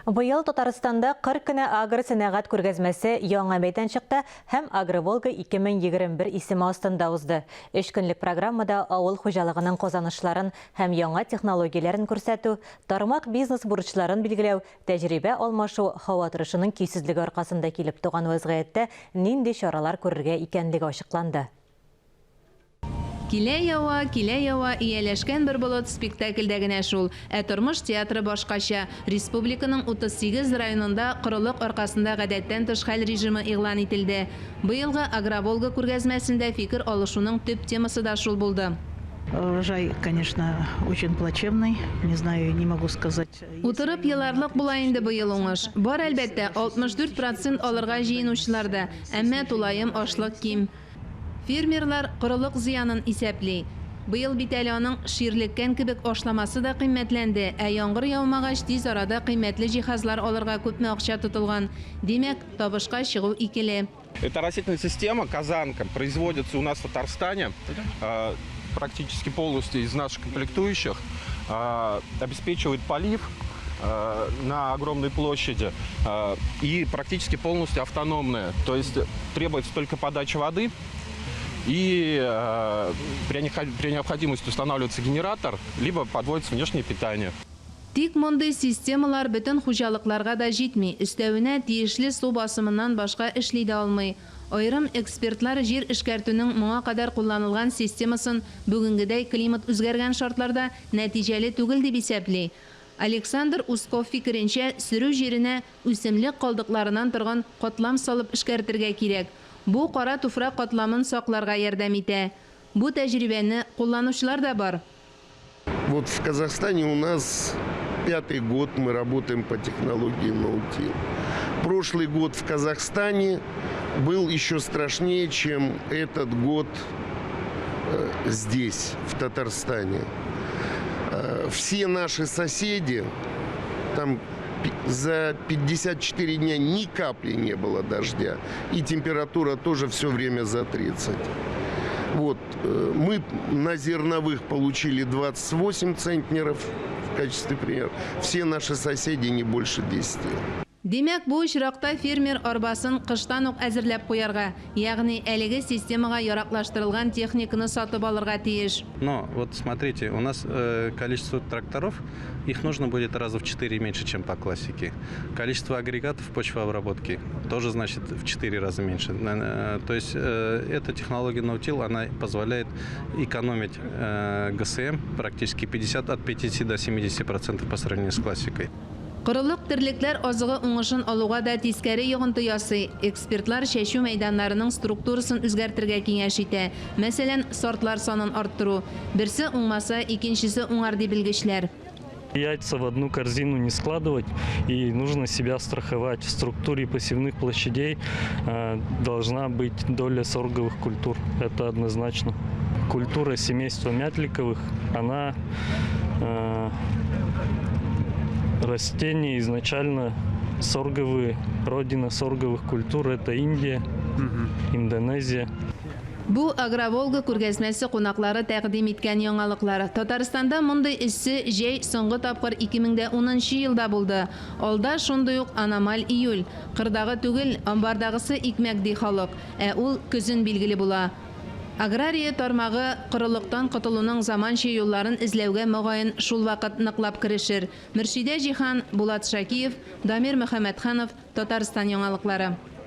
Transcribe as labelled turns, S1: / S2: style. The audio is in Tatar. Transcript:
S1: Быел Татарстанда Кыр көне агросәнәгать күргәзмәсе яңа мәйданчыкта һәм Агроволга 2021 исеме астында узды. Өч көнлек программада авыл хуҗалыгының казанышларын һәм яңа технологияләрен күрсәтү, тармак бизнес бурычларын билгеләү, тәҗрибә алмашу, һава торышының көйсезлеге аркасында килеп туган вәзгыятьтә нинди чаралар күрергә икәнлеге ачыкланды.
S2: Килә ява, килә ява, ияләшкән бер болыт спектакльдә генә шул. Ә тормыш театры башкача. Республиканың 38 районында корылык аркасында гадәттән тыш хәл режимы игълан ителде. Быелгы Агроволга күргәзмәсендә фикер алышуның төп темасы да шул булды.
S3: Урожай, конечно, очень плачевный, не знаю, не могу сказать.
S2: Утырып еларлык була инде быел уңыш. Бар, әлбәттә, 64 процент алырга җыенучылар да, әмма тулаем ашлык ким. Фермерлар корылык зыянын исәпли. Быел бит әле аның ширлеккән кебек ашламасы да кыйммәтләнде, ә яңгыр яумагач, тиз арада кыйммәтле җиһазлар алырга күпме акча тотылган. Димәк, табышка чыгу икеле.
S4: Эта растительная система, казанка, производится у нас в Татарстане практически полностью из наших комплектующих, обеспечивает полив на огромной площади и практически полностью автономная. То есть требуется только подача воды и при необходимости устанавливается генератор, либо подводится внешнее питание.
S2: Тик мондый системалар бөтен хуҗалыкларга да җитми, өстәвенә, тиешле су басымыннан башка эшли дә алмый. Аерым экспертлар җир эшкәртүнең моңа кадәр кулланылган системасын бүгенгедәй климат үзгәргән шартларда нәтиҗәле түгел дип исәпли. Александр Усков фикеренчә, сөрү җиренә үсемлек калдыкларынан торган катлам салып эшкәртергә кирәк. Бу кара туфрак катламын сакларга ярдәм итә. Бу тәҗрибәне кулланучылар да бар.
S5: Вот в Казахстане у нас пятый год мы работаем по технологии ноутил. Прошлый год в Казахстане был еще страшнее, чем этот год здесь, в Татарстане. Все наши соседи, там за 54 дня ни капли не было дождя. И температура тоже все время за 30. Вот, мы на зерновых получили 28 центнеров в качестве примера. Все наши соседи не больше 10.
S2: Димәк, бу очракта фермер арбасын кыштан ук әзерләп куярга, ягъни әлеге системага яраклаштырылган техниканы сатып алырга тиеш.
S6: Но вот смотрите, у нас количество тракторов, их нужно будет раза в 4 меньше, чем по классике. Количество агрегатов почвообработки тоже, значит, в 4 раза меньше. То есть эта технология no-till, она позволяет экономить ГСМ практически 50, от 50 до 70% по сравнению с классикой.
S2: Корылык терлекләр азыгы уңышын алуга да тискәре йогынты ясый. Экспертлар чәчү мәйданнарының структурасын үзгәртергә киңәш итә. Мәсәлән, сортлар санын арттыру. Берсе уңмаса, икенчесе уңар ди белгечләр.
S7: Яйца в одну корзину не складывать, и нужно себя страховать. В структуре посевных площадей должна быть доля сорговых культур. Это однозначно. Культура семейства мятликовых, она растения изначально сорговые. Родина сорговых культур – это Индия, Индонезия.
S2: Бу Агроволга күргәзмәсе кунаклары тәкъдим иткән яңалыклар. Татарстанда мондый эссе җәй соңгы тапкыр 2010 елда булды. Алда шундый ук аномаль июль. Кырдагы түгел, амбардагысы икмәк ди халык. Ә ул көзен билгеле була. Агрария тармагы корылыктан котылуның заманча юлларын эзләүгә мөгаен шул вакыт ныклап керешер. Мөршидә Җиһан, Булат Шакиев, Дамир Мөхәммәтханов, Татарстан яңалыклары.